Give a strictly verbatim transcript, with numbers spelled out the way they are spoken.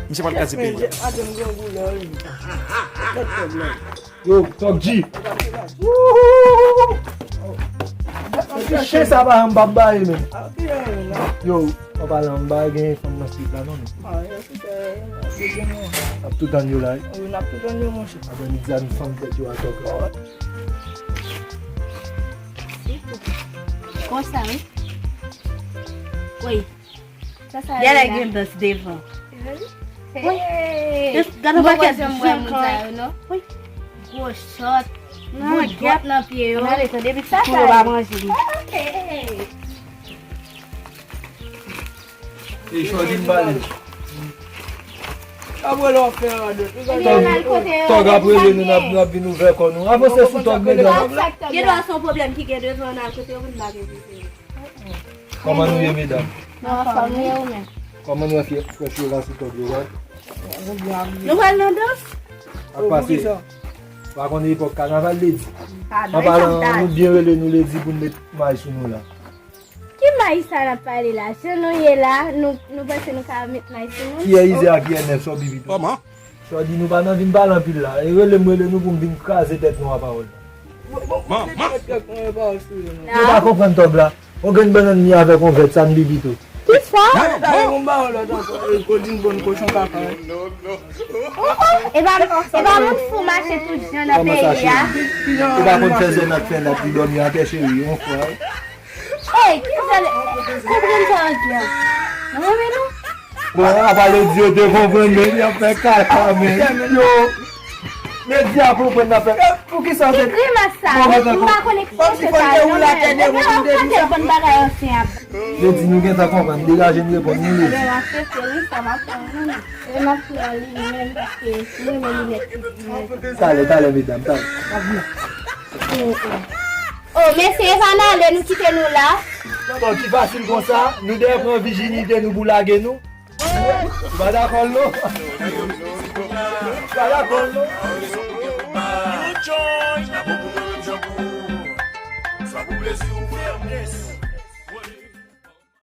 Misye pral kraze peyi a. Yo, Tòg G. Tòg G, chen sa pa janm p ap bare menm. Yo, an palan, m pa gen fanm nan street la non. Ap tout an yo la wi. Wi, n ap tout an yo monchè. Apre midi a nou fanm tèt yo a Tòg la. Konsa wi. Wi. Yè la gen dans devan. Wi. Gade yon pakèt jan kay. Wi. Gwo chòt. Gwo bòt nan pye yo. Gade sa depi ti kou yo pa manje li. E Shorty m pale. Ap rele w ap fè radòt. Tòg ap rele nou, n ap, n ap vin ouvè kò nou. Avanse sou Tòg, medam. Gen dwa se yon pwoblèm ki gen devan nan kote yo pou n pa gen pwoblèm. Kòman nou ye, medam? Nan fòm nou ye ou menm? Kòman nou wè frè Fiora sou Tòg yo, wè? Nou pral nan dans? Ap pase. Pa konn epòk kanaval Ledi. An palan, nou byen rele nou Ledi pou n met may sou nou la. Ki may sa n ap pale la? Jan nou ye la, nou, nou panse nou ka met may sou nou? Kiyè ize a, kiyè nèf, sa w pi vit. Kòman? Sa w di nou pa nan vin pale anpil la. E rele m, rele nou pou m vin kraze tèt nou a pawòl. Manman. Nou pa konprann Tòg la. On grenn bannann li avèk on vèt, sa n pi pito. Kisa? Talè m ba w lòt ankò. E Claudine Bonne Cochon Kaka. E pa, e pa moun fou mache tout jan nan peyi a. Ou pa konn fè zènat fè nat li dòmi atè cheri, on fwa. Ey, ki jan, konprann sa w di a. Mwen renmen nou. Bon, apa yo di yo te konprann men li ap fè kaka men yo. Ledi a konprann n ap fè. Poukisa w te. Ki grimas sa? M pa konnen ki se sa. Yo menm. Yo menm konn bagay ansyen ap. Ledi nou gentan konprann, degaje n reponn nou Ledi. Lè m ap fete wi, sa m ap fè wi. Lè m ap fè li menm paske m renmen linèt ki di. Talè, talè medam, talè. Oh mesye, e pa n ale, nou kite nou la. Bon, ki fasil konsa, nou dèyè pran vijinite nou pou lage nou. Ou pa dakò l non? Ou pa dakò l non?